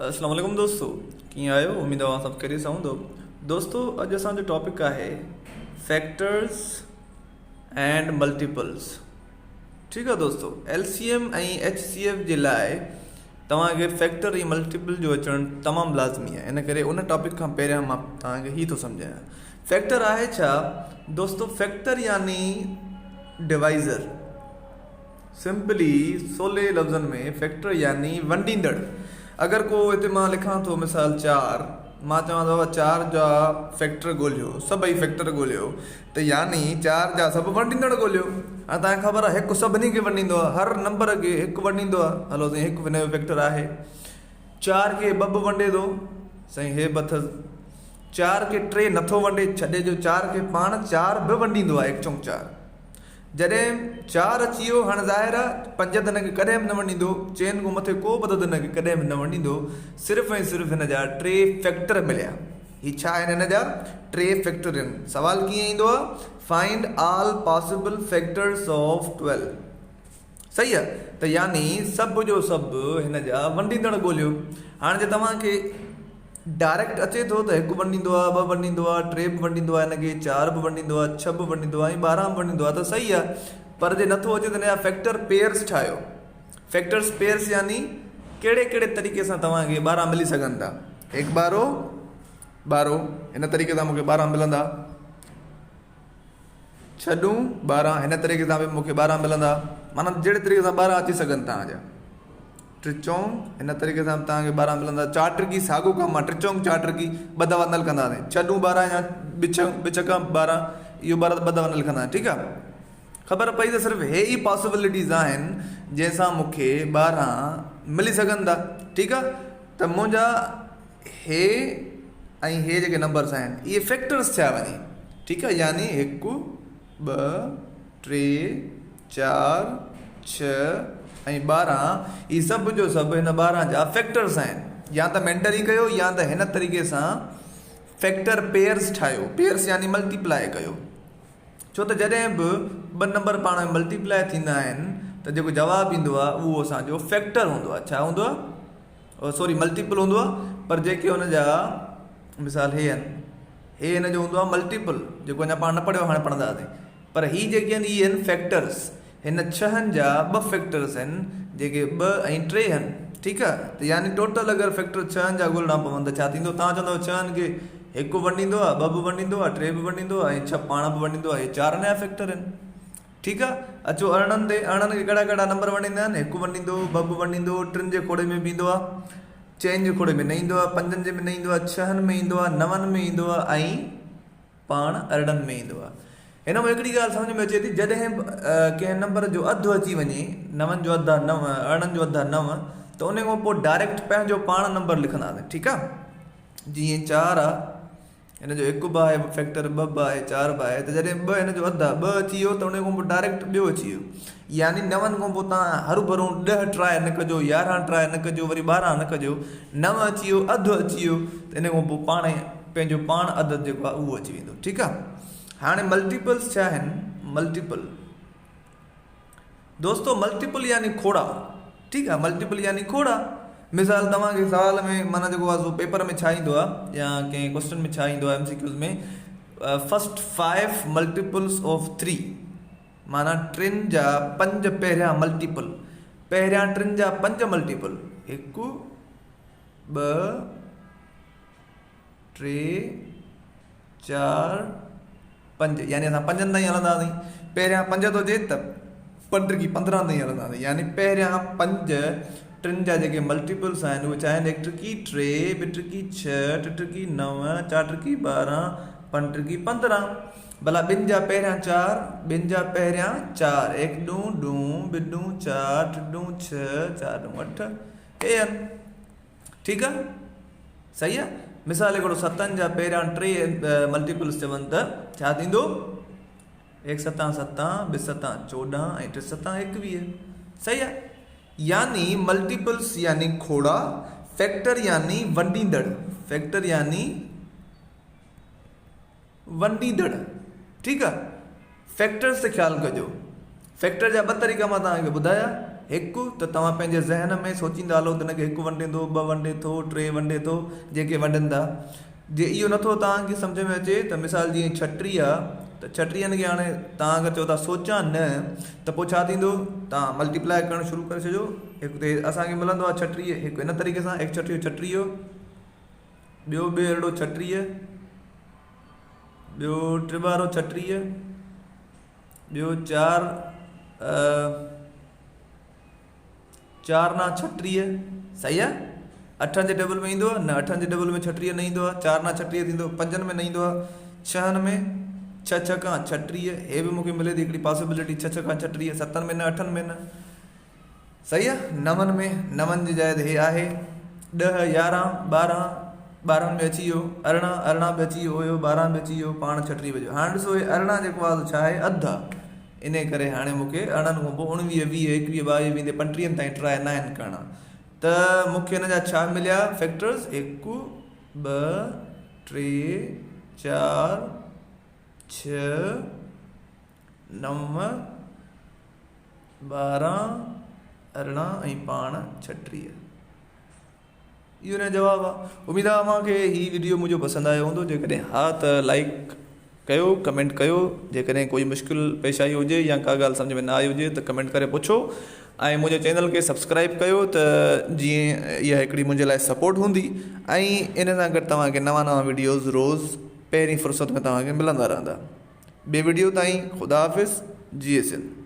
اسلام عليڪم دوستو ڪيئن آهيو اميد اوهان سڀ خيريت سان هوندو دوستو اڄ اسان جو ٽاپڪ آهي فيڪٽرز اينڊ ملٽيپلز ٺيڪ آهي دوستو L C M ۽ H C F جي لاء توهان کي فيڪٽر ۽ ملٽيپل جو اچڻ تمام لازمي آهي ان ڪري ان ٽاپڪ کان پهريان مان توهان کي هي ٿو سمجهايان فيڪٽر آهي ڇا دوستو فيڪٽر يعني ڊوائزر سمپلي سولي لفظن ۾ فيڪٽر يعني ونڊيندڙ. اگر ڪو هتي مان لکان ٿو مثال چار، مان چوان ٿو بابا چار جا فيڪٽر ڳولهيو، سڀئي فيڪٽر ڳولهيو ته يعني چار جا سڀ ونڊيندڙ ڳولهيو. هاڻي توهان کي خبر آهي هڪ سڀني کي ونڊيندو آهي، هر نمبر کي هڪ ونڊيندو آهي، هلو سائين هڪ هن جو فيڪٽر آهي. چار کي ٻه به ونڊي ٿو، سائين هي به اٿس. چار کي ٽي نٿو ونڊي، ڇڏي جو چار کي پاڻ چار به ونڊيندو آهي، هڪ چونڪ چار. جڏهن چار اچي ويو، هاڻ ظاهر آ پنج ته هن کي ڪڏهن به نه ونڊيندو، چئن کان مٿي ڪو به عدد هن کي ڪڏهن به نه ونڊيندو، صرف ۽ صرف هن جا ٽي فيڪٽر مليا. هي ڇا آهن هن جا ٽي فيڪٽر آهن. سوال ڪيئن ايندو آ، find all possible factors of 12. صحيح آ ته يعني سڀ جو سڀ هن جا ونڊيندڙ ڳوليو. هاڻ جي توهان کي ڊائريڪٽ اچي ٿو ته هڪ ونڊيندو آ، ٻه ونڊيندو آ، ٽي به ونڊيندو آ هن کي، چار به ونڊيندو آ، ڇهه به ونڊيندو آ ۽ 12 به ونڊيندو آ ته صحيح آ پر جي نٿو اچي ته هن جا فيڪٽر پيئرس ٺاهيو. فيڪٽرس پيئرس يعني ڪهڙي ڪهڙي طريقي سان توهان کي 12 ملي سگهن ٿا. هڪ ٻارو ٻارو هن طريقي سان مون کي 12 ملندا. ڇهه ڏون 12 هن طريقي سان به مون کي 12 ملندا معنيٰ جهڙي طريقي سان 12 اچي سگهن توهان جا. ٽي چونڪ هن طريقي سان به توهان کي 12 ملندا. چار ٽرڪي ساڳو ڪم آهي، ٽي چونڪ چار ٽرڪي ٻه دفعا نه لکنداسين. ڇهه ڏون 12 يا ٻه ڇهه ٻه ڇڪا 12 اهو 12 ٻه دفعا نه لکنداسين. ٺيڪ آهي، خبر پئي ته صرف هي ئي پاسبلٽيز آهن جنهن سان مون کي 12 ملي سگهن ٿا. ٺيڪ آهي ته منهنجا هي ۽ هي جيڪي نمبرس آهن اهي فيڪٽرس ٿيا وڃي. ٺيڪ آهي، يعني هڪ ٻه ٽي چار ڇهه ۽ 12 هي سڀ جو سڀ هن 12 جا فيڪٽرس آهن. يا ته مينٽلي ڪيو يا ته هن طريقي سان فيڪٽر پيئرس ٺاهيو، پيئرس يعني ملٽيپلائي ڪيو. ڇو ته جڏهن به ٻه نمبر پاڻ ۾ ملٽيپلائي ٿيندا آهن ته جيڪو جواب ايندو آهي اهو اسان جو فيڪٽر هوندو آهي. ڇا هوندو آهي؟ سوري ملٽيپل هوندو آهي. پر جيڪي ان جا مثال هي آهن، هي هن جو هوندو آهي ملٽيپل جيڪو اڃا پاڻ نه پڙهيو هاڻي پڙهنداسين. پر هي جيڪي آهن اهي آهن فيڪٽرس. هن ڇهن جا ٻه فيڪٽرس آهن جيڪي ٻه ۽ ٽي آهن. ٺيڪ آهي ته يعني ٽوٽل اگر فيڪٽر ڇهن جا ڳولڻا پون ته ڇا ٿيندو؟ توهان چوندؤ ڇهن کي هڪ ونڊيندو آهي، ٻه به ونڊيندو آهي، ٽي به ونڊيندو آهي ۽ ڇهه پاڻ به ونڊيندو آهي. اهي چار هن جا فيڪٽر آهن. ٺيڪ آ اچو 18 تي. 18 کي ڪهڙا ڪهڙا نمبر ونڊيندا آهن؟ هڪ ونڊيندو، ٻه به ونڊيندو، ٽن جي کوڙي ۾ به ايندو آ، چئن جي کوڙي ۾ نه ايندو آ، پنجن جي ۾ نه ايندو آ، ڇهن ۾ ايندو آ، نون ۾ ايندو آ ۽ پاڻ 18 ۾ ايندو آ. هن مان هڪڙي ڳالهه سمجهه ۾ اچي ٿي جڏهن به ڪنهن نمبر جو اڌ اچي وڃي، نون جو اڌ آ نو، 18 جو اڌ آ نو، ته ان کان پوء ڊائريڪٽ پنهنجو پاڻ نمبر لکنداسين. ٺيڪ آ جيئن چار آ هن جو هڪ به آهي فيڪٽر، ٻه به آهي، چار به آهي ته جڏهن ٻه هن جو اڌ آهي، ٻه اچي ويو ته ان کان پوء ڊائريڪٽ ٻيو اچي ويو. يعني نون کان پوء توهان هروڀرو 10 ٽرائي نه ڪجو، 11 ٽرائي نه ڪجو، وري 12 نه ڪجو. نو اچي ويو، اڌ اچي ويو ته ان کان پوء پاڻ پنهنجو پاڻ عدد جيڪو آهي اهو اچي ويندو. ٺيڪ آهي هاڻي ملٽيپلس ڇا آهن؟ ملٽيپل دوستو ملٽيپل يعني کوڙا. ٺيڪ آ ملٽيپل يعني کوڙا. مثال توهان کي سوال ۾ معنيٰ جيڪو آ سو پيپر ۾ ڇا ايندو آ يا ڪنهن ڪوسچن ۾ ڇا ايندو آ M C Qs ۾ first 5 multiples of 3 معنيٰ ٽن جا پنج پهريان ملٽيپل، پهريان ٽن جا پنج ملٽيپل، هڪ ٻه ٽي چار پنج، يعني اسان پنجن تائين هلنداسين. پهريان پنج ٿو اچي ته پنج ٽڪي 15 تائين هلنداسين. يعني پهريان پنج ٽن جا جيڪي ملٽيپلس آهن اهي ڇا آهن؟ هڪ ٽڪي ٽي، ٻه ٽڪي ڇهه، ٽي ٽڪي نو، چار ٽڪي 12، پنج ٽڪي 15. ڀلا ٻن جا پهريان چار، ٻن جا پهريان چار، هڪ ڏون ڏون، ٻه ڏون چار، ٽي ڏون ڇهه، چار ڏون اٺ، هي آهن. ٺيڪ آ صحيح آ. مثال هڪڙو ستن جا پهريان ٽي ملٽيپلس چون ته ڇا ٿيندو؟ هڪ ستان ستان، ٻه ستان 14 ۽ ٽي ستان 21. صحيح آ. يعني ملٽيپلس يعني کوڙا، فيڪٽر يعني ونڊيندڙ، فيڪٽر يعني ونڊيندڙ. ٺيڪ آ. فيڪٽرز تي خيال ڪجو. فيڪٽر جا ٻه طريقا مان توهان کي ٻڌايا. هڪ ته توهان پنهنجي ذهن ۾ سوچيندا هلو ته هن کي هڪ ونڊيندو، ٻه ونڊي ٿو، ٽي ونڊي ٿو، جيڪي ونڊن ٿا. جي اهو نٿو توهان کي سمجهه ۾ اچي ته مثال جيئن 36 آ ته ڇٽيهن کي هاڻي توهان اگر چئو ٿا سوچان نه ته پوء ڇا ٿيندو؟ توهان ملٽيپلائي ڪرڻ شروع ڪري ڇڏيو. هڪ تي اسان کي ملندو آ 36، هڪ هن طريقي سان هڪ 36 36، ٻيو ٻه ارڙو 36، ٻيو ٽي ٻارو 36، ٻيو چار چار نا 36، صحيح آ؟ اٺن جي ٽيبل ۾ ايندو نه؟ اٺن جي ٽيبل ۾ 36 نه ايندو آ. چار نا 36 ٿيندو. پنجن ۾ نه ايندو آ. ڇهن ۾ ڇهه ڇهه کان 36، هي به مونکي ملي ٿي هڪڙي پاسيبلٽي، ڇهه ڇهه کان 36. ستن ۾ نه، اٺن ۾ نه، صحيح آ؟ نون ۾ نون جي جاء تي هي آهي. 10، 11، 12، 12 ۾ اچي ويو. 18، 18 به اچي ويو هيو، 12 به اچي ويو، پاڻ 36 بچيو. هاڻي ڏسو هي 18 جيڪو آهي سو ڇا آهي؟ اڌ آ. انهي ڪري هاڻي مون کي 18 کان پوء 19، 20، 21، 22 ويندي 35 تائين ٽرائي ناهن ڪرڻا. ته مون کي هن جا ڇا مليا فيڪٽرز؟ هڪ، ٻه، ٽي، چار، ڇهه، نو، 12، 18 ۽ پاڻ 36. اهو ان جو جواب آ. اميد آ اوهان کي هي وڊيو منهنجو پسند آيو هوندو جيڪڏهن ها ته لائيڪ ڪيو ڪمينٽ ڪيو جيڪڏهن ڪوئي مشڪل پيش آئي هجي يا ڪا ڳالهه سمجهه ۾ نه آئي هجي ته ڪمينٽ ڪري پڇو ۽ منهنجي چينل کي سبسڪرائب ڪيو ته جيئن اها هڪڙي منهنجي لاء سپورٽ هوندي ۽ ان سان گڏ توهان کي نوان نوان وڊيوز روز پهرين فرصت ۾ توهان کي ملندا رهندا. ٻي وڊيو تائين خدا حافظ جي سنڌ.